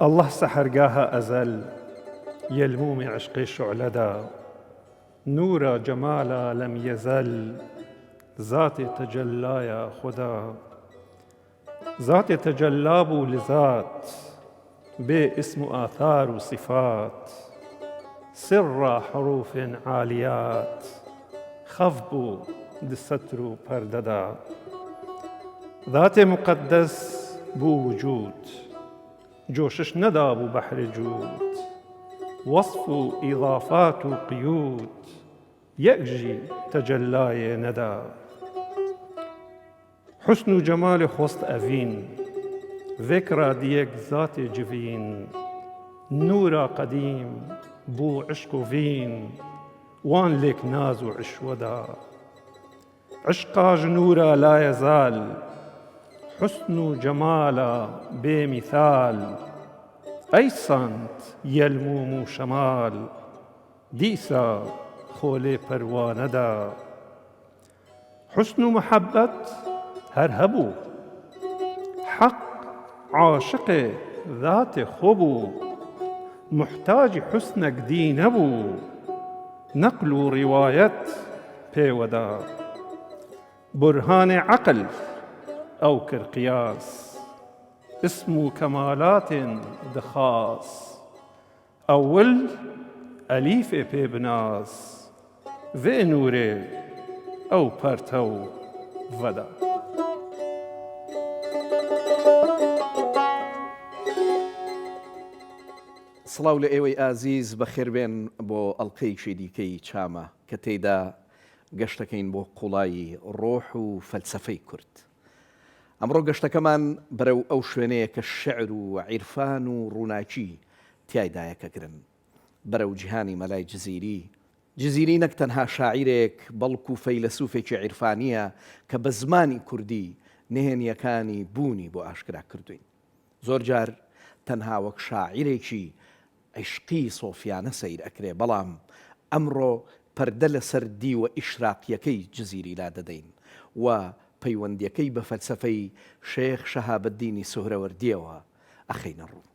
اللە سەحەرگاهە ئەزەل یەلمومی عشقێ شعلەدا نورا جەمالا لەم یەزەل زاتێ تەجەللایا خودا زاتێ تەجەللا بوو لزات بێ اسم و ئاثار و صفات سر حروف عالیات خەف بوو د ستر و پەردەدا ذات مقدس بوو وجود جۆشش نەدابوو بەحر جود وەصف و ئیضافات و قیود یەک ژی تەجەلایێ نەدا حوسن و جەمالێ خۆست ئەڤین ڤێکرا دیەک زاتێ جڤین نورا قەدیم بوو عشق و ڤین وان لێک ناز و عشوەدا عشقا ژ نورا لایەزال حوسن و جەمالا بێ میثال ئەی سانت یەلموم و شەمال دیسا خۆ لێ پەروانەدا حوسن و محەبەت هەر هەبوو حەق عاشقێ ذاتێ خۆ بوو موحتاجی حوسنەک دی نەبوو نەقل و ڕیوایەت پێوەدا بورهانێ عەقل ئەو کرد قیاس اسم و کەمالاتێن دخاس ئەول ئەلیفێ پێ بناس ڤێ نوورێ ئەو پەرتەو ڤەدا. سڵاو لە ئێوەی ئازیز بەخێربێن بۆ ئەڵقەیەکی دیکەی چامە کە تێیدا گەشتەکەین بۆ قوڵایی ڕۆح و فەلسەفەی کورد. ئەمڕۆ گەشتەکەمان بەرەو ئەو شوێنەیە کە شیعر و عیرفان و ڕووناکی تیایدا یەکەگرن. بەرەو جیهانی مەلای جزیری. جزیری نەک تەنها شاعیرێک بەڵکو فەیلەسوفێکی عیرفانییە کە بە زمانی کوردی نهێنییەکانی بوونی بۆ ئاشکرا کردووین. زۆر جار تەنها وەک شاعیرێکی عیشقی سۆفیانە سەیر ئەکرێ، بەڵام ئەمڕۆ پەردە لەسەر دیوە ئیشراقییەکەی جزیری لادەدەین و پەیوەندییەکەی بە فەلسەفەی شێخ شەهابەدینی سوهرەوەردییەوە ئەخەینە ڕوو.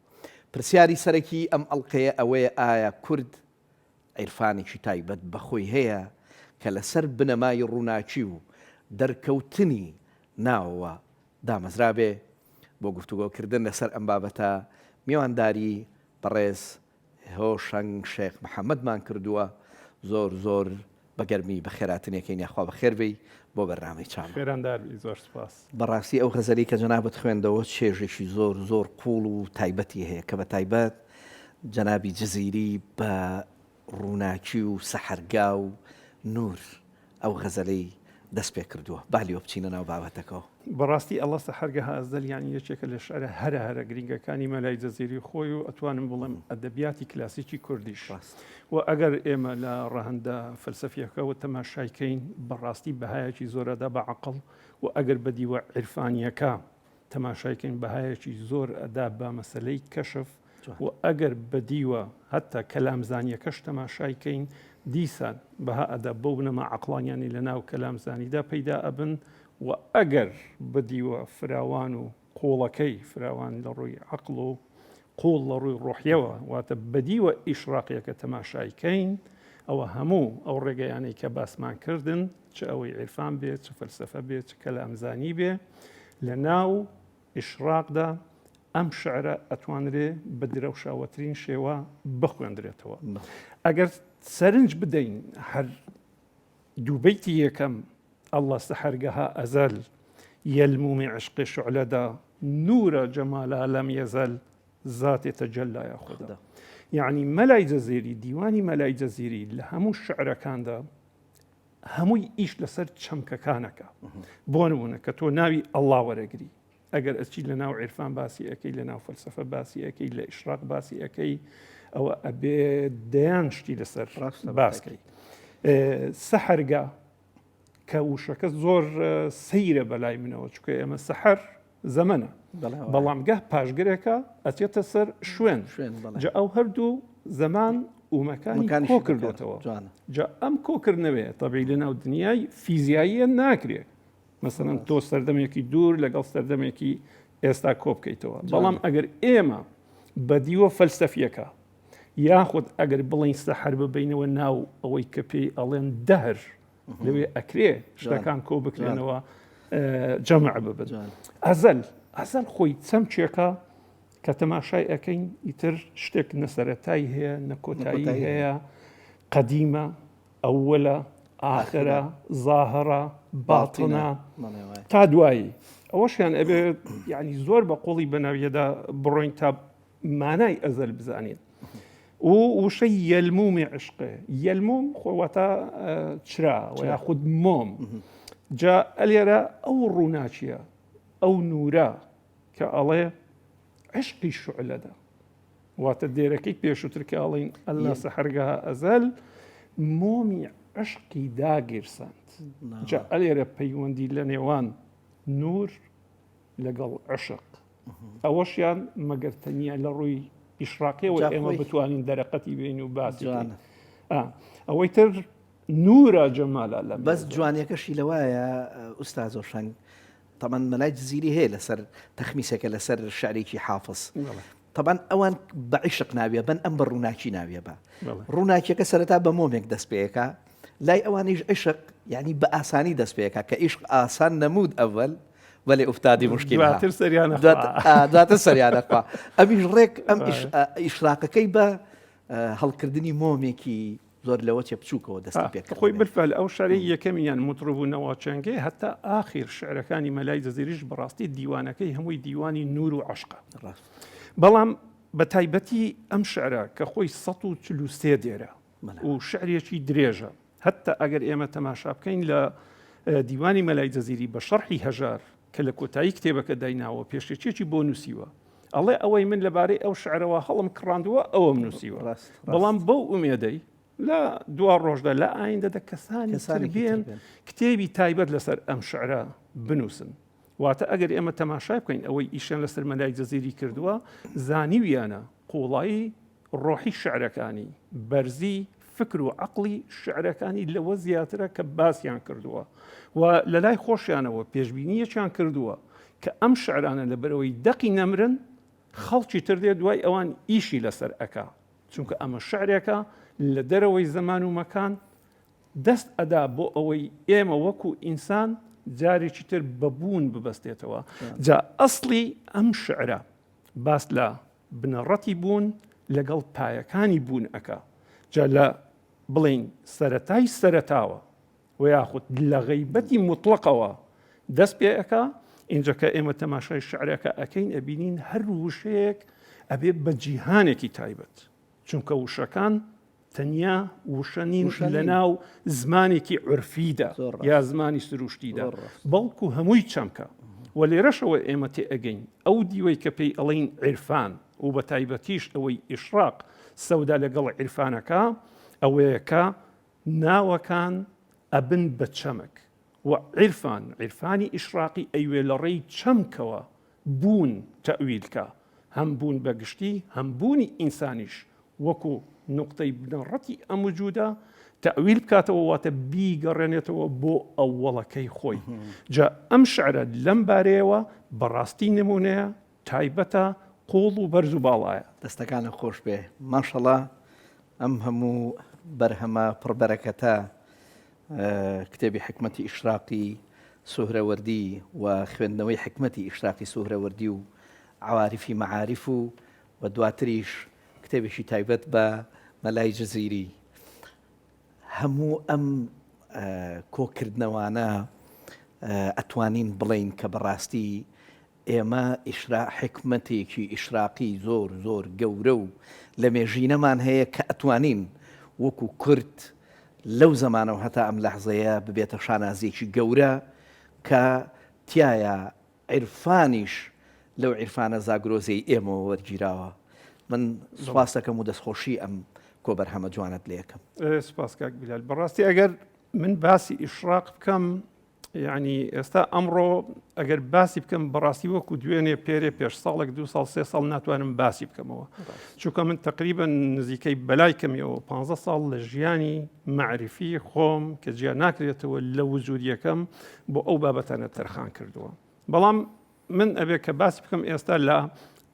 پرسیاری سەرەکیی ئەم ئەڵقەیە ئەوەیە ئایا کورد عیرفانێکی تایبەت بە خۆی هەیە کە لەسەر بنەمای ڕووناکی و دەرکەوتنی ناوەوە دامەزرابێ؟ بۆ گفتوگۆکردن لەسەر ئەم بابەتە میوانداری بەڕێز هۆشەنگ شێخ محەمەدمان کردووە، زۆر زۆر بە گەرمی بەخێراتنیەکەین یاخوا بەخێر بێی بۆ بەرنامەی چامە. خێراندار بی زۆر سوپاس. بەڕاستی ئەو غەزەلەی کە جەنابت خوێندەوە چێژێکی زۆر زۆر قووڵ و تایبەتی هەیە کە بە تایبەت جەنابی جزیری بە ڕووناکی و سەحەرگا و نوور ئەو غەزەلەی دەست پێ کردووە. با لیوە بچینە ناو بابەتەکەوە. بەڕاستی اللە سەحەرگەها ئەزەل یانی یەکێکە لە شعرە هەرە هەرە گرینگەکانی مەلای جەزیری خۆی و ئەتوانم بڵێم ئەدەبیاتی کلاسیکی کوردیش ڕاست. و ئەگەر ئێمە لە ڕەهەندە فەلسەفیەکەوە تەماشای کەین بەڕاستی بەهایەکی زۆر ئەدا بە عەقڵ و ئەگەر بە دیوە عیرفانیەکە تەماشای کەین بەهایەکی زۆر ئەدا بە مەسەلەی کەشف و ئەگەر بە دیوە هەتا کەلامزانیەکەش تەماشای کەین دیسان بەها ئەدا بەو بنەما عەقڵانیانەی لە ناو کەلامزانیدا پەیدا ئەبن و ئەگەر بە دیوە فراوان و قوڵەکەی فراوان لە ڕووی عەقڵ و قوڵ لە ڕووی ڕۆحیەوە واتە بە دیوە ئیشراقیەکە تەماشای کەین ئەوە هەموو ئەو ڕێگەیانەی کە باسمان کردن چ ئەوەی عیرفان بێ چ فەلسەفە بێ چ کەلامزانی بێ لە ناو ئیشراقدا ئەم شعرە ئەتوانرێ بە درەوشاوەترین شێوە بخوێندرێتەوە. ئەگەر سەرنج بدەین هەر دووبەیتی یەکەم اللە سەحەرگەها ئەزەل یەلمومی عشق شعلەدا نورە جەمالا لەم یەزەل ذات تجلایا خدا یعنی مەلای جەزیری دیوانی مەلای جەزیری لە هەموو شعرەکاندا هەمووی ئیش لەسەر چەمکەکانەکە بۆ نمونە کە تۆ ناوی ئەڵا وەرەگری ئەگەر ئەچی لە ناو عیرفان باسی ئەەکەی لە ناو فەلسفە باسی ئەەکەی لە ئیشراق باسی ئەەکەی ئەوە ئەبێ دەیان شتی لەسەر باسکەی سەحرگا کە وشەکە زۆر سەیرە بەلای منەوە چکە ئێمە سەحەر زەمەنە بەڵام گە پاشگرێکە ئەچێتە سەر شوێن جا ئەو هەردوو زەمان ومەکانی کۆ کردوێتەوە جا ئەم کۆکردنەوەیە تەبی لە ناو دنیای فیزیاییە ناکرێت مەسەلەن تۆ سەردەمێکی دوور لەگەڵ سەردەمێکی ئێستا کۆ بکەیتەوە بەڵام ئەگەر ئێمە. بە دیوە فەلسەفیەکە یاخود ئەگەر بڵێین سەحەر ببەینەوە ناو ئەوەی کە پێی ئەڵێن دەهر لەوێ ئەکرێ شتەکان کۆ بکرێنەوە جەمع ببن. ئەزەل ئەزەل خۆی چەمکێکە کە تەماشای ئەەکەین ئیتر شتێک نە سەرەتای هەیە نە کۆتایی هەیە قەدیمە ئەوەلە ئاخرە زاهرە باتنە تا دوایی ئەوەشیان ئەبێ یعنی زۆر بە قوڵی بەناویەدا بڕۆین تا مانای ئەزەل بزانین و وشەی یەلمومی عشقێ یەلموم خۆواتە چرا و یاخود مۆم جا ئەلێرە ئەو ڕووناچیە ئەو نورە کە ئەڵێ عشقی شعلەدا واتە دێرەکەی پێشووتر کە ئەڵین ئەللا سەحرگا ئەزەل مۆمی عشقی داگیرساند جا ئەلێرە پەیوەندی لە نێوان نور لەگەڵ عشق ئەوەشیان مەگەر تەنیا لە ڕووی ئیشراقیەوە ئێمە بتوانین دەرەقەتی بین و باسی ئەوەی تر نورە جەمالە لە بەس جوانیەکەشی لەوایە ئوستاز هۆشەنگ تەبەن مەلای جزیری هەیە لەسەر تەخمیسێکە لەسەر شعرێکی حافظ تەبەن ئەوان بە عیشق ناویە بن ئەم بە ڕووناکی ناویە بە ڕووناکیەکە سەرەتا بە مۆمێک دەست پێەکە لای ئەوانیش عیشق یعنی بە ئاسانی دەست پێەکە کە عیشق ئاسان نەمود ئەوەل وەلێ ئوفتادی مشکل دواتر سەریانە دواتر سەریانەخوا ئەمیش ڕێک ئەم ئیشراقەکەی بە هەڵکردنی مۆمێکی زۆر لەوە چێ بچووکەوە دەستی پێ خۆی بالفعل ئەو شارەی یەکەمیان مطرب و نەواچەنگێ هەتا ئاخیر شعرەکانی مەلای جزیریش بەڕاستی دیوانەکەی هەمووی دیوانی نور و عەشقە بەڵام بە تایبەتی ئەم شعرە کە خۆی 143 دێرە و شعرێکی درێژە هەتا ئەگەر ئێمە تەماشا بکەین لە دیوانی مەلای جزیری بە شەرحی هەژار کە لە کۆتایی کتێبەکە دایناوە پێشەکیەکی بۆ نووسیوە ئەڵێ ئەوەی من لەبارەی ئەو شعرەوە هەڵم کڕاندووە ئەوەم نووسیوە بەڵام بەو ئومێدەی لە دوا ڕۆژدا لە ئایندەدا کەسانی تر بێن کتێبی تایبەت لەسەر ئەم شعرە بنووسن واتە ئەگەر ئێمە تەماشای بکەین ئەوەی ئیشیان لەسەر مەلای جزیری کردووە زانیویانە قوڵایی ڕۆحی شعرەکانی، بەرزی فکر و عەقڵی شعرەکانی لەوە زیاترە کە باسیان کردووە و لە لای خۆشیانەوە پێشبینییەکیان کردووە کە ئەم شعرانە لەبەرئەوەی دەقی نەمرن خەڵکی تر دێت دوای ئەوان ئیشی لەسەر ئەکا چونکە ئەمە شعرێکە لە دەرەوەی زەمان و مەکان دەست ئەدا بۆ ئەوەی ئێمە وەکو ئینسان جارێکی تر بە بوون ببەستێتەوە جا ئەسڵی ئەم شعرە باس لە بنەڕەتی بوون لەگەڵ پایەکانی بوون ئەکا جا لە بڵێین سەرەتای سەرەتاوە و یاخود لە غەیبەتی موتڵەقەوە دەست پێ ئەکا ئینجا کە ئێمە تەماشای شعرەکە ئەکەین ئەبینین هەر وشەیەک ئەبێ بە جیهانێکی تایبەت چونکە وشەکان تەنیا وشە نین لەناو زمانێکی عورفیدا یا زمانی سروشتیدا بەڵکو هەمووی چەمکە و لێرەشەوە ئێمە تێئەگەین ئەو دیوەی کە پێی ئەڵێین عیرفان و بە تایبەتیش ئەوەی ئیشراق سەودا لەگەڵ عیرفانەکە ئەوەیە کە ناوەکان ئەبن بە چەمک و عیرفان عیرفانی ئیشراقی ئەیوێ لە ڕێی چەمکەوە بوون تەئویل کا، هەم بوون بە گشتی هەم بوونی ئینسانیش وەکو نوقتەی بنەڕەتی ئەم وجودە تەئویل بکاتەوە واتە بیگەڕێنێتەوە بۆ ئەوەڵەکەی خۆی. جا ئەم شعرە لەم بارەیەوە بەڕاستی نمونەیە، تایبەتە، قوڵ و بەرز و باڵایە. دەستەکانت خۆش بێ ماشەڵا ئەم هەموو بەرهەمە پڕ بەرەکەتە کتێبی حیکمەتی ئیشراقی سوهرەوەردی و خوێندنەوەی حیکمەتی ئیشراقی سوهرەوەردی و عەواریفی مەعاریف و و دواتریش کتێبێکی تایبەت بە مەلای جزیری هەموو ئەم کۆکردنەوانە ئەتوانین بڵێین کە بەڕاستی ئێمە ئیشرا حیکمەتێکی ئیشراقی زۆر زۆر گەورە و لەمێژینەمان هەیە کە ئەتوانین وەکو کورد لەو زەمانەوە هەتا ئەم لەحزەیە ببێتە شانازیەکی گەورە کە تیایا عیرفانیش لەو عیرفانە زاگرۆزەی ئێمەوە وەرگیراوە. من سوپاست دەکەم و دەستخۆشی ئەم کۆبەرهەمە جوانەت لێ ئەکەم. سوپاس کاک بیلال. بەڕاستی ئەگەر من باسی ئیشراق بکەم یعنی ئێستا ئەمڕۆ ئەگەر باسی بکەم بەڕاستی وەکو دوێنێ پێرێ پێش ساڵێک دو ساڵ سێ ساڵ ناتوانم باسی بکەمەوە چونکە من تقریبا نزیکەی بەلای کەمیەوە پ ساڵ لە ژیانی معرفی خۆم کە جیا ناکرێتەوە لە وجودیەکەم بۆ ئەو بابەتانە تەرخان کردووە بەڵام من ئەبێ کە باسی بکەم ئێستا لە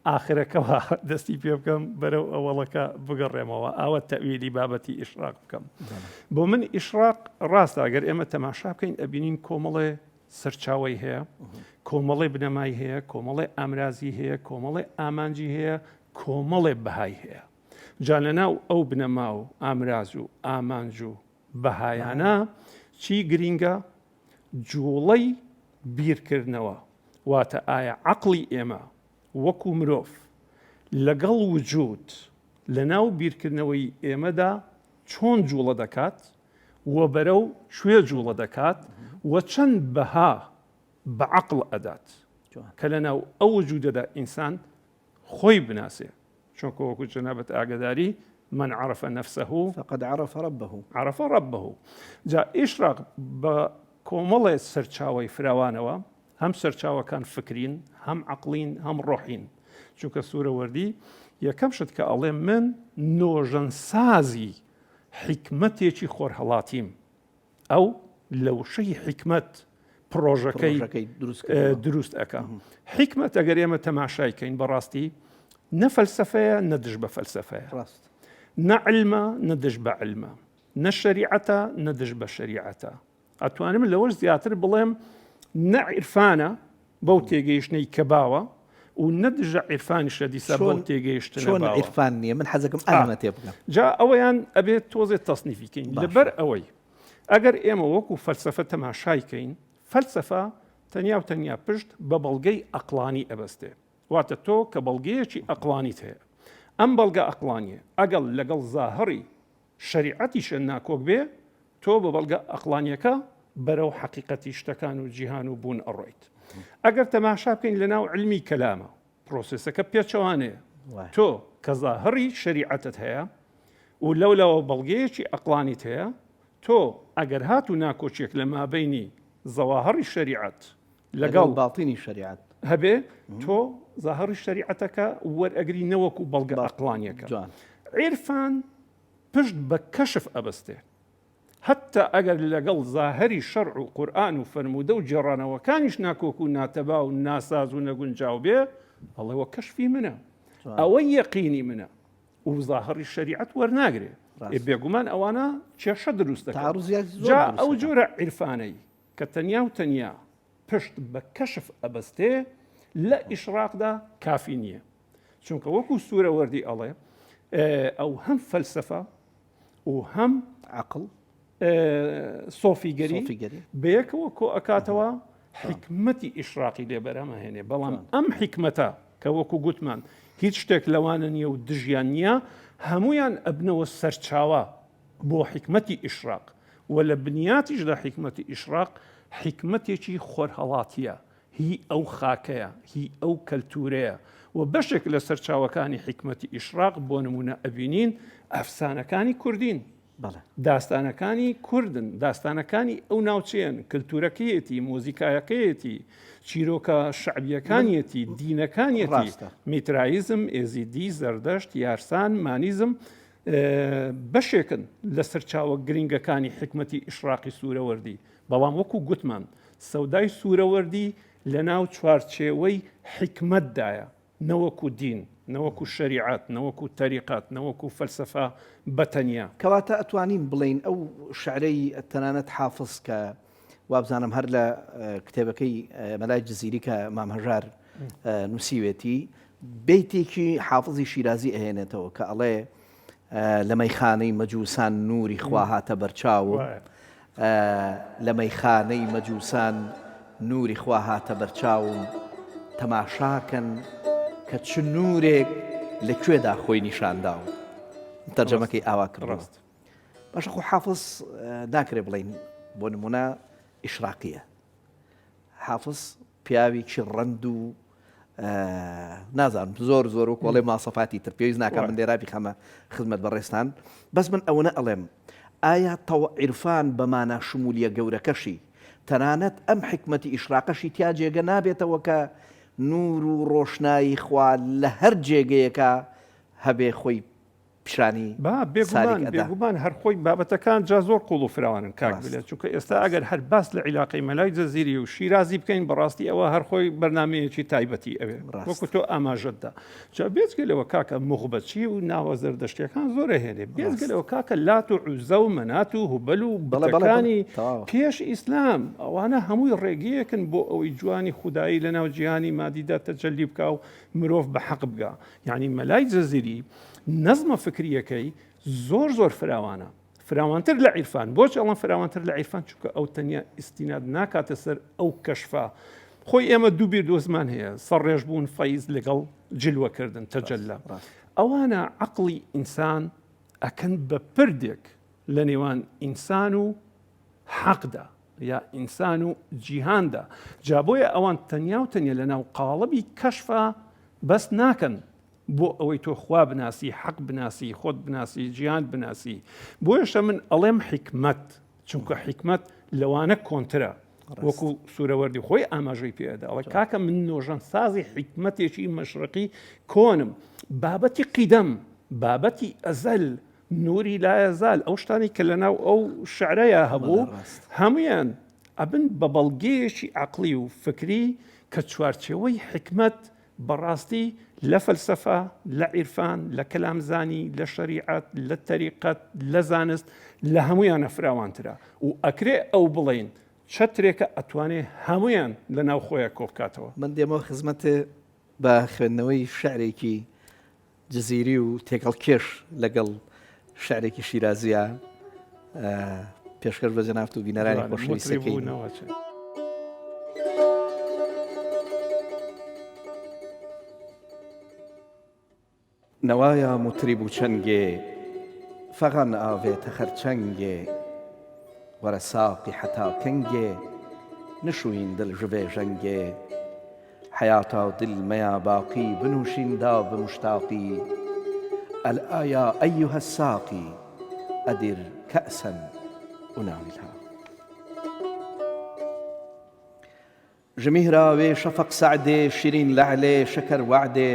ئاخرەکەوە دەستی پێ بکەم بەرەو ئەوەڵەکە بگەڕێمەوە ئاوە تەویلی بابەتی ئیشراق بکەم. بۆ من ئیشراق ڕاستە ئەگەر ئێمە تەماشا بکەین ئەبینین کۆمەڵێ سەرچاوەی هەیە، کۆمەڵێ بنەمای هەیە، کۆمەڵێ ئامرازی هەیە، کۆمەڵێ ئامانجی هەیە، کۆمەڵێ بەهای هەیە. جا لەناو ئەو بنەما و ئامراز و ئامانج و بەهایانە چی گرینگە؟ جوڵەی بیرکردنەوە، واتە ئایا عەقڵی ئێمە وەکو مرۆڤ لەگەڵ وجود لەناو بیرکردنەوەی ئێمەدا چۆن جوڵە دەکات و بەرەو کوێ جوڵە دەکات و چەند بەها بە عەقڵ ئەدات کە لەناو ئەو وجودەدا ئینسان خۆی بناسێ چونکە وەکو جەنابت ئاگداری من عرف نفسه فقد عرف ربه عرف ربه جا ئیشراق بە کۆمەڵێ سەرچاوەی فراوانەوە هەم سەرچاوەکان فکرین هەم عەقڵین هەم ڕۆحین چونکە سورەوەردی یەکەم شت کە ئەڵێ من نۆژەنسازی حیکمەتێکی خۆرهەڵاتیم ئەو لە وشەی حیکمەت پڕۆژەکەی دروست ئەکا حیکمەت ئەگەر ئێمە تەماشای کەین بەڕاستی نە فەلسفەیە نە دژ بە فەلسفەیە ڕاست نە علمە نە دژ بە علمە نە شەریعەتە نە دژ بە شەریعەتە ئەتوانم لەوەش زیاتر بڵێم نە عیرفانە بەو تێگەیشتنەی کە باوە و نە دژە عیرفانیشە دیسا بەو تێگەیشتنە چۆن عیرفان نییە من حەزەکەم ئەمە تێ بگەم جا ئەوەیان ئەبێت تۆزێ تەسنیفی کەین لەبەر ئەوەی ئەگەر ئێمە وەکو فەلسەفە تەماشای کەین فەلسەفە تەنیا و تەنیا پشت بە بەڵگەی ئەقڵانی ئەبەستێ واتە تۆ کە بەڵگەیەکی ئەقڵانیت هەیە ئەم بەڵگە ئەقڵانیە ئەگەڵ لەگەڵ زاهڕی شەریعەتیشە ناکۆک بێ تۆ بە بەڵگە ئەقڵانیەکە بەرەو حەقیقەتی شتەکان و جیهان و بوون ئەڕۆیت. ئەگەر تەماشا بکەین لەناو علمی کەلامە پرۆسێسەکە پێچەوانەیە. تۆ کە زاهڕی شەریعەتت هەیە و لەولاوە بەڵگەیەکی ئەقڵانیت هەیە، تۆ ئەگەر هاتوو ناکۆکیەک لە مابەینی زەواهڕی شەریعەت لەگەڵ باطینی شەریعەت هەبێ تۆ زاهڕی شەریعەتەکە وەرئەگری نەوەکو بەڵگە ئەقڵانیەکە. عیرفان پشت بە کەشف ئەبەستێ هەتا ئەگەر لەگەڵ زاهری شەرع و قورئان و فەرموودە و گێڕانەوەکانیش ناکۆک و ناتەبا و ناساز و نەگونجاو بێ ئەڵێ وە کەشفی منە ئەوە یەقینی منە و زاهڕی شەریعەت وەرناگرێ بێگومان ئەوانە کێشە دروست دەکەن جا ئەو جۆرە عیرفانەی کە تەنیا و تەنیا پشت بە کەشف ئەبەستێ لە ئیشراقدا کافی نییە چونکە وەکو سوورەوەردی ئەڵێ ئەو هەم فەلسەفە و هەم عقل سۆفیگەری بەیەکەوە کۆ ئەکاتەوە حکمەتی ئیشراقی لێ بەرهەمەهێنێ بەڵام ئەم حکمەتە کە وەکو گوتمان هیچ شتێک لەوانە نییە و دژیان نییە هەمویان ئەبنەوە سەرچاوە بۆ حکمەتی ئیشراق و لە بنیاتیشدا حیکمەتی ئیشراق حیکمەتێکی خۆرهەڵاتییە، هی ئەو خاکەیە، هی ئەو کەلتوورەیە و بەشێک لە سەرچاوەکانی حیکمەتی ئیشراق بۆ نموونە ئەبینین ئەفسانەکانی کوردین، داستانەکانی کوردن، داستانەکانی ئەو ناوچەیەن، کلتوورەکەیەتی، مۆزیکایەکەیەتی، چیرۆکە شەعبییەکانیەتی، دینەکانیەتی، میترایزم، ئێزیدی، زەردەشت، یارسان، مانیزم، بەشێکن لە سەرچاوە گرنگەکانی حیکمەتی ئیشراقی سوورەوەردی، بەڵام وەکو گوتمان سەودای سوورەوەردی لەناو چوارچێوەی حیکمەتدایە نەوەکو دین، نەوەکو شەریعەت، نەوەکو تەریقەت، نەوەکو فەلسەفە بە تەنیا. کەواتە ئەتوانین بڵێین ئەو شعرەی تەنانەت حافز کە وابزانم هەر لە کتێبەکەی مەلای جزیری کە مام هەژار نووسیوێتی بەیتێکی حافزی شیرازی ئەهێنێتەوە کە ئەڵێ لە مەیخانەی مەجوسان نوری خوا هاتە بەرچاوم لە مەیخانەی مەجوسان نوری خوا هاتە بەرچاوم تەماشاکەن کە چ نورێک لە کوێدا خۆی نیشانداوم تەرجەمەکەی ئاوا کردووە باشە خۆ حافز ناکرێ بڵین بۆ نمونە ئیشراقیە حافز پیاوێکی ڕەند و نازانم زۆر زۆر وەکو ئەڵێ ماسەفاتی تر پێویست ناکە من لێرا بیخەمە خزمەت بەڕێزتان بەس من ئەوەنە ئەڵێم ئایا تەوە عیرفان بە مانا شمولیە گەورەکەشی تەنانەت ئەم حکمەتی ئیشراقەشی تیا جێگە نابێتەوە کە نور و ڕۆشنایی خوا لە هەر جێگەیەکە هەبێ خۆی. پیشانی با سالیک بێگومان ئەدا. بێگومان هەر خۆی بابەتەکان جا زۆر قوڵ و فراوانن کاک ڕاست. بلێ چونکە ئێستا ئەگەر هەر باس لە عیلاقەی مەلای جەزیری و شیرازی بکەین بەڕاستی ئەوە هەر خۆی بەرنامەیەکی تایبەتی ئەوێ ڕاست. وەکو تۆ ئاماژەت دا جا بێجگە لەوە کاکە موغبەچی و ناوە زەردەشتیەکان زۆر ئەهێنێ بێجگە ڕاست. لەوە کاکە لات و عوزە و مەنات و هوبەل و بەڵێ بەڵێ بەڵێ بتەکانی تەواوە. پێش ئیسلام ئەوانە هەمووی ڕێگەیەکن بۆ ئەوەی جوانی خودایی لەناو جیهانی مادیدا تەجەلی بکا و مرۆڤ بە حەق بگا یانی مەلای جزیری نەزمە فکریەکەی زۆر زۆر فراوانە فراوانتر لە عیرفان بۆچ ئەڵم فراوانتر لە عیرفان چونکە ئەو تەنیا ئیستیناد ناکاتە سەر ئەو کەشفە خۆی ئێمە دوو بیر دۆزمان هەیە سەرڕێژ بوون فەیز لەگەڵ جلوەکردن تەجەلا ئەوانە عقلی ئینسان ئەکەن بە پردێک لە نێوان ئینسان و حەقدا یا ئینسان و جیهاندا جا بۆیە ئەوان تەنیا و تەنیا لە ناو قاڵبی کەشفا بەس ناکەن بۆ ئەوەی تۆ خوا بناسی حەق بناسی خۆت بناسی جیهان بناسی بۆیەشە من ئەڵێم حیکمەت چونکە حیکمەت لەوانە کۆنترە وەکو سورەوەردی خۆی ئاماژەی پێدا ئەڵێ کاکە من نۆژەن سازی حیکمەتێکی مەشرقی کۆنم بابەتی قیدەم بابەتی ئەزەل نوری لایەزال ئەو شتانی کە لەناو ئەو شعرەیە هەبوو هەمویان ئەبن بە بەڵگەیەکی عقلی و فکری کە چوارچێوەی حکمت بەڕاستی لە فەلسەفە لە عیرفان لە کەلامزانی لە شەریعەت لە تەریقەت لە زانست لە هەمویانە فراوانترە و ئەکرێ ئەو بڵین چەترێکە ئەتوانێ هەمویان لە ناو خۆیان کۆبکاتەوە. من دێمەوە خزمەتێ بە خوێندنەوەی شعرێکی جزیری و تێکەڵکێش لەگەڵ شعرێکی شیرازیە پێشکەش بە جەنابت و بینەرانی خۆشەویستەکەی. نەوایا موتریب و چەنگێ فەغان ئاڤێتە خەرچەنگێ وەرە ساقی حەتا کەنگێ نشوین دل ژ ڤێ ژەنگێ حەیاتا دل مەیا باقی بنوشین دا بە موشتاقی الا یا ایها الساقی ادر کأسا اناولها. ژ میهراوێ شەفەق سەعدێ شیرین لەعلێ شەکەر وەعدێ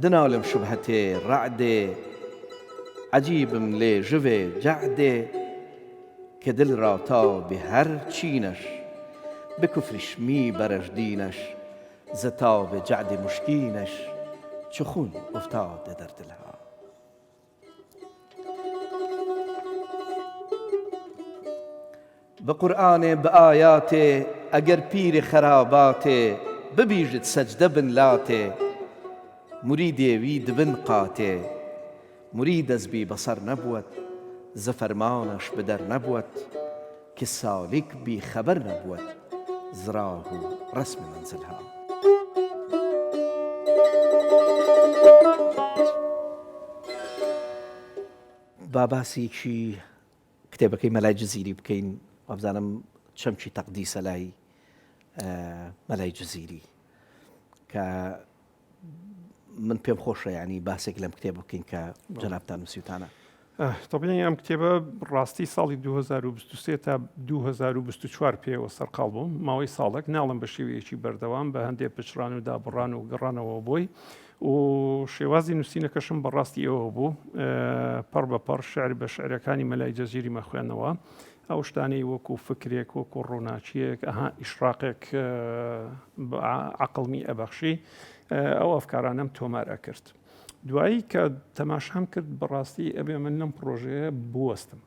دنالم شوبهەتێ رەعدێ عەجیبم لێ ژ ڤێ جەعدێ که دل را تا به هەر چینش به کفریش می برش دینش ز تاب جعد مشکینش چو خون افتاده در دلها. بە قورئانێ بە ئایاتێ ئەگەر پیری خەراباتێ ببیژت سەجدە بن لاتێ موریدێ وی دبن قاتێ موریدەز بی بەسەر نەبوەت ز فەرمانەش بدەر نەبوەت که سالیک بی خەبەر نەبوەت ز راه و رەسم مەنزلها. با باسێکی کتێبەکەی مەلای جزیری بکەین وابزانم چەمکی تەقدیسە لای مەلای جزیری کە من پێم خۆشە ینی باسێک لەم کتێب بکەین کە جەنابتان نووسیوتانە. طبیعی ئەم کتێبە ڕاستی ساڵی 2023 تا 2024 پێوە سەرقاڵ بووم ماوەی ساڵێک ناڵم بە شێوەیەکی بەردەوام بە هەندێک پچڕان و دابڕان و گەڕانەوە بۆی و شێوازی نووسینەکەشم بەڕاستی ئەوە بوو پەڕ بە پەڕ شعر بە شعرەکانی مەلای جەزیری مەخوێنەوە ئەو شتانەی وەکو فکرێک وەکو ڕووناکیەک ئەها ئیشراقێک عقڵمی ئەبەخشی ئەو ئەفکارانەم تۆمار ئەکرد دوایی کە تەماشام کرد بەڕاستی ئەبێ من لەم پرۆژەیە بوەستم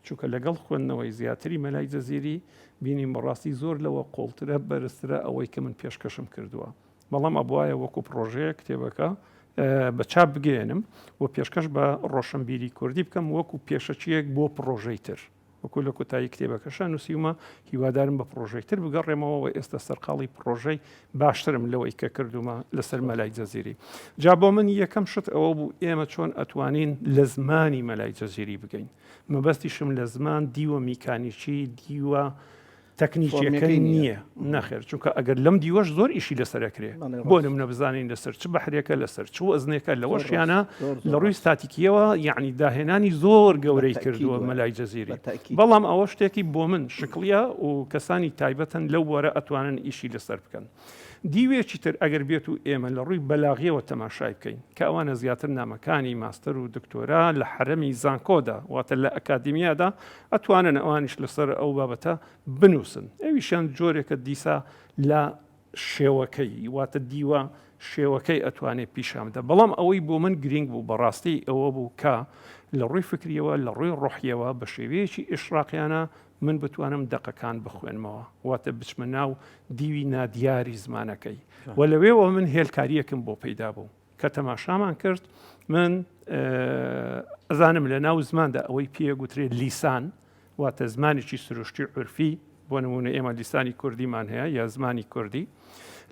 چونکە لەگەڵ خوێندنەوەی زیاتری مەلای جەزیری بینیم بەڕاستی زۆر لەوە قوڵترە بەرزترە ئەوەی کە من پێشکەشم کردووە بەڵام ئەبوایە وەکو پڕۆژەیە کتێبەکە بە چاپ بگەیەنم و پێشکەش بە ڕۆشنبیری کوردی بکەم وەکو پێشەکیەک بۆ پڕۆژەی تر وەکو لە کۆتایی کتێبەکەشا نووسیومە هیوادارم بە پڕۆژەی تر بگەڕێمەوە و ئێستا سەرقاڵی پڕۆژەی باشترم لەوەی کە کردومە لەسەر مەلای جەزیری جا بۆ من یەکەم شت ئەوە بوو ئێمە چۆن ئەتوانین لە زمانی مەلای جەزیری بگەین مەبەستیشم لە زمان دیوە میکانیکی دیوە. تەکنیکیەکە نییە نەخێر چونکە ئەگەر لەم دیوەش زۆر ئیشی لەسەرەکرێ بۆ نمونە بزانین لەسەر چ بەحرێکە لەسەر چ وەزنێکە لەوەشیانە لە ڕووی ستاتیکیەوە یعنی داهێنانی زۆر گەورەی کردووە مەلای جەزیری بەڵام ئەوە شتێکی بۆ من شکڵیە و کەسانی تایبەتن لەو بوارە ئەتوانن ئیشی لەسەر بکەن. دیوێکی تر ئەگەر بێت و ئێمە لە ڕووی بەلاغیەوە تەماشای بکەین کە ئەوانە زیاتر نامەکانی ماستەر و دکتۆرا لە حەرەمی زانکۆدا واتە لە ئەکادیمیادا ئەتوانن ئەوانیش لەسەر ئەو بابەتە بنووسن ئەویشیان جۆرێکە دیسا لە شێوەکەی واتە دیوە شێوەکەی ئەتوانێت پیشان بدە بەڵام ئەوەی بۆ من گرینگ بوو بەڕاستی ئەوە بوو کە لە ڕووی فکریەوە لە ڕووی ڕۆحیەوە بە شێوەیەکی ئیشراقیانە من بتوانم دەقەکان بخوێنمەوە واتە بچمە ناو دیوی نادیاری زمانەکەی و لەوێوە من هێلکاریەکم بۆ پەیدا بوو کە تەماشامان کرد من ئەزانم لە ناو زماندا ئەوەی پێ گوترێت لیسان واتە زمانێکی سروشتی عورفی بۆ نمونە ئێمە لیسانی کوردیمان هەیە یا زمانی کوردی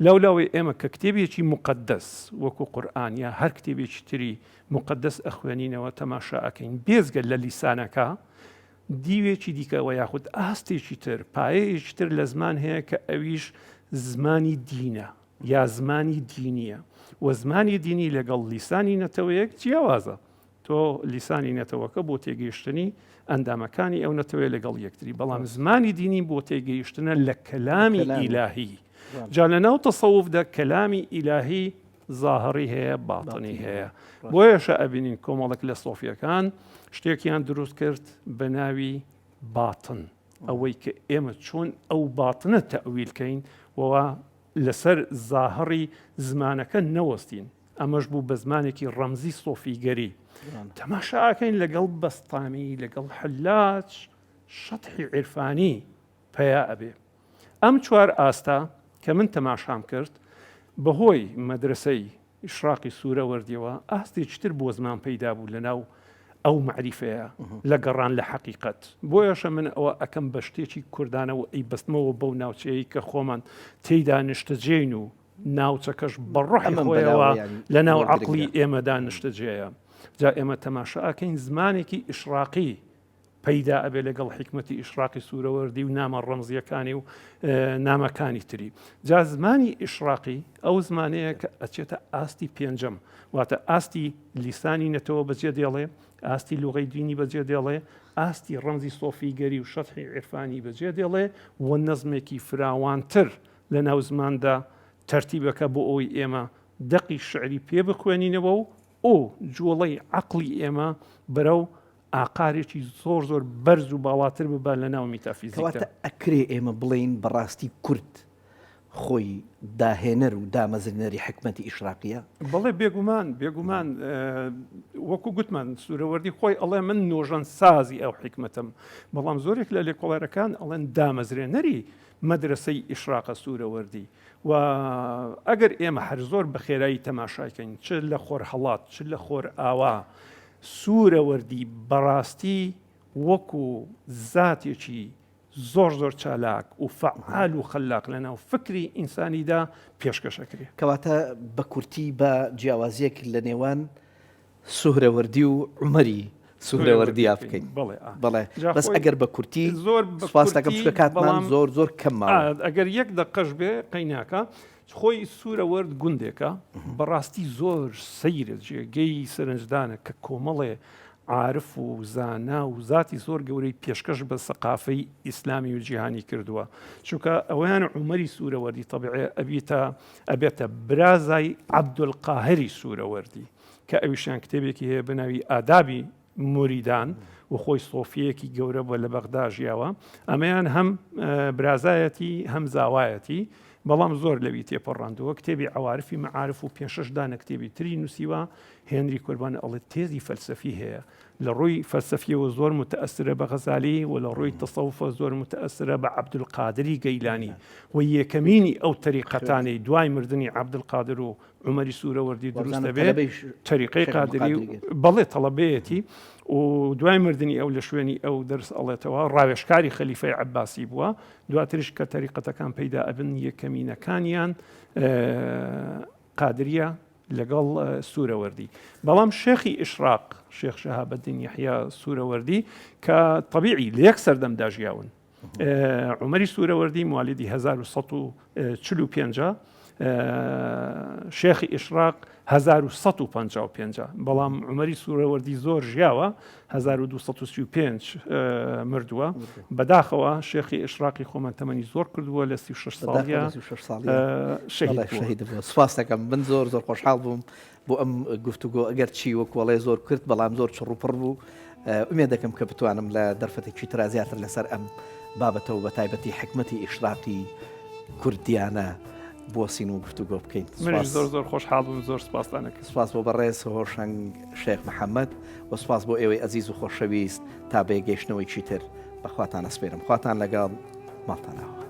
لەولاوەی ئێمە کە کتێبێکی مقدس وەکو قورآن یا هەر کتێبێکی تری مقدس ئەخوێنینەوە تەماشا ئەکەین بێزگە لە لیسانەکە دیوێکی دیکە وە یاخود ئاستێکی تر پایەیەکی تر لە زمان هەیە کە ئەویش زمانی دینە یا زمانی دینیە و زمانی دینی لەگەڵ لیسانی نەتەوەیەک جیاوازە تۆ لیسانی نەتەوەکە بۆ تێگەیشتنی ئەندامەکانی ئەو نەتەوەیە لەگەڵ یەکتری بەڵام زمانی دینی بۆ تێگەیشتنە لە کەلامی ئیلاهی جا لە ناو تەسەوفدا کەلامی ئیلاهی زاهڕی هەیە باتنی هەیە بۆیەشە ئەبینین کۆمەڵک لە سۆفیەکان شتێکیان دروست کرد بە ناوی باتن ئەوەی کە ئێمە چۆن ئەو باتنە تەویلکەین وەوە لەسەر زاهڕی زمانەکە نەوەستین ئەمەش بوو بە زمانێکی ڕەمزی سۆفیگەری. تەماشا ئەکەین لەگەڵ بەستامی، لەگەڵ حەلاج شەتحی عیرفانی پەیا ئەبێ. ئەم چوار ئاستە کە من تەماشام کرد بەهۆی مەدرەسەی ئیشراقی سوورەوەردیەوە ئاستێکی تر بۆ زمان پەیدا بوو لەناو ئەو مەعریفەیە لە گەڕان لە حەقیقەت. بۆیەشە من ئەوە ئەکەم بە شتێکی کوردانە و ئەیبەستمەوە بەو ناوچەیەی کە خۆمان تێیدا نیشتەجێین و ناوچەکەش بە ڕۆحی خۆیەوە لە ناو عەقڵی ئێمەدا نیشتەجێیە. جا ئێمە تەماشا ئەکەین زمانێکی ئیشراقی پەیدا ئەبێ لەگەڵ حیکمەتی ئیشراقی سوورەوەردی و نامە ڕەمزیەکانی و نامەکانی تری. جا زمانی ئیشراقی ئەو زمانەیە کە ئەچێتە ئاستی پێنجەم، واتە ئاستی لیسانی نەتەوە بەجێ دێڵێ، ئاستی لوغەی دینی بەجێ دێڵێ، ئاستی ڕەمزی سۆفیگەری و شەتحی عیرفانی بەجێ دێڵێ و نەزمێکی فراوانتر لە ناو زماندا تەرتیبەکە بۆ ئەوەی ئێمە دەقی شعری پێ بخوێنینەوە و ئۆ جوڵەی عەقڵی ئێمە بەرەو ئاقارێکی زۆر زۆر بەرز و باڵاتر ببا لە ناو میتافیزیکدا. کەواتە ئەکرێ ئێمە بڵێین بەڕاستی کورد خۆی داهێنەر و دامەزرێنەری حیکمەتی ئیشراقییە؟ بەڵێ بێگومان، بێگومان وەکو گوتمان سوورەوەردی خۆی ئەڵێ من نۆژەنسازی ئەو حیکمەتەم، بەڵام زۆرێک لە لێکۆڵەرەکان ئەڵێن دامەزرێنەری مەدرەسەی ئیشراقە سوورەوەردی و ئەگەر ئێمە هەر زۆر بە خێرایی تەماشای کەین چ لە خۆرهەڵات چ لە خۆرئاوا سوورەوەردی بەڕاستی وەکو زاتێکی زۆر زۆر چالاک و فەعال و خەلاق لە ناو فکری ئینسانیدا پێشکەش ئەکرێ. کەواتە بە کورتی با جیاوازییەک لە نێوان سوهرەوەردی و عومەری سوهرەوەردیا بکەین. بەڵێ ئا. بەڵێ جا بەس خۆی ئەگەر بە کورتی زۆر بە سوپاس دەکەم کورتی چونکە کاتمان بەڵام زۆر زۆر کەم ئا ماوە. ئەگەر یەک دەقەش بێ قەیناکە خۆی سوورەوەرد گوندێکە بەڕاستی زۆر سەیرە جێگەی سەرنجدانە کە کۆمەڵێ عارف و زانا و زاتی زۆر گەورەی پێشکەش بە سەقافەی ئیسلامی و جیهانی کردووە چونکە ئەویان عومەری سوورەوەردی تەبیعێ ئەبیتە ئەبێتە برازای عەبدولقاهری سوورەوەردی کە ئەویشیان کتێبێکی هەیە بە ناوی ئادابی موریدان و خۆی سۆفیەکی گەورە بووە لە بەغدا ژیاوە ئەمەیان هەم برازایەتی هەم زاوایەتی بەڵام زۆر لەوی تێپەڕاندووە کتێبی عوارفی معارف و پێ شەش دانە کتێبی تری نووسیوە هێنری کوربان ئەڵێ تێزی فەلسەفی هەیە لە ڕووی فەلسەفیەوە زۆر متەئەسرە بە غەزالی و لە ڕووی تەسەوفە زۆر متەئەسرە بە عەبدولقادری گەیلانی و یەکەمینی ئەو تەریقەتانەی دوای مردنی عەبدولقادر و عومەری سوورەوەردی دروست دەبێ تەریقەی قادری بەڵێ تەڵەبەیەتی و دوای مردنی ئەو لە شوێنی ئەو دەرس ئەڵێتەوە ڕاوێژکاری خەلیفەی عەباسی بووە دواتریش کە تەریقەتەکان پەیدا ئەبن یەکەمینەکانیان قادریە لەگەڵ سوورەوەردی بەڵام شێخی ئیشراق شێخ شەهابەدین یەحیا سوورەوەردی کە تەبیعی لە یەک سەردەمدا ژیاون. عومەری سوورەوەردی موالیدی 1145 شێخی ئیشراق 1155 بەڵام عومەری سوورەوەردی زۆر ژیاوە 1235 مردووە بەداخەوە شێخی ئیشراقی خۆمان تەمەنی زۆر کردووە لە 36 ساڵیا شەهید بووە سپاس دەکەم من زۆر زۆر خۆشحاڵ بووم بۆ ئەم گفتوگۆ ئەگەر چی وەکوەڵێ زۆر کرد بەڵام زۆر چڕ و پڕ بوو ئومێد دەکەم کە بتوانم لە دەرفەتێکی ترا زیاتر لەسەر ئەم بابەتە و بە تایبەتی حکمەتی ئیشراقی کوردیانە بوەسین و گفتوگۆ بکەین. منیش زۆر زۆر خۆشحاڵ بووم زۆر سپاستان ئەکەم. سپاس بۆ بەڕێز هۆشەنگ شێخ محەمەد و سپاس بۆ ئێوەی ئەزیز و خۆشەویست تا بە یەکگەیشتنەوەیکی تر بە خواتان ئەسپێرم خواتان لەگەڵ ماڵتان ئاوا.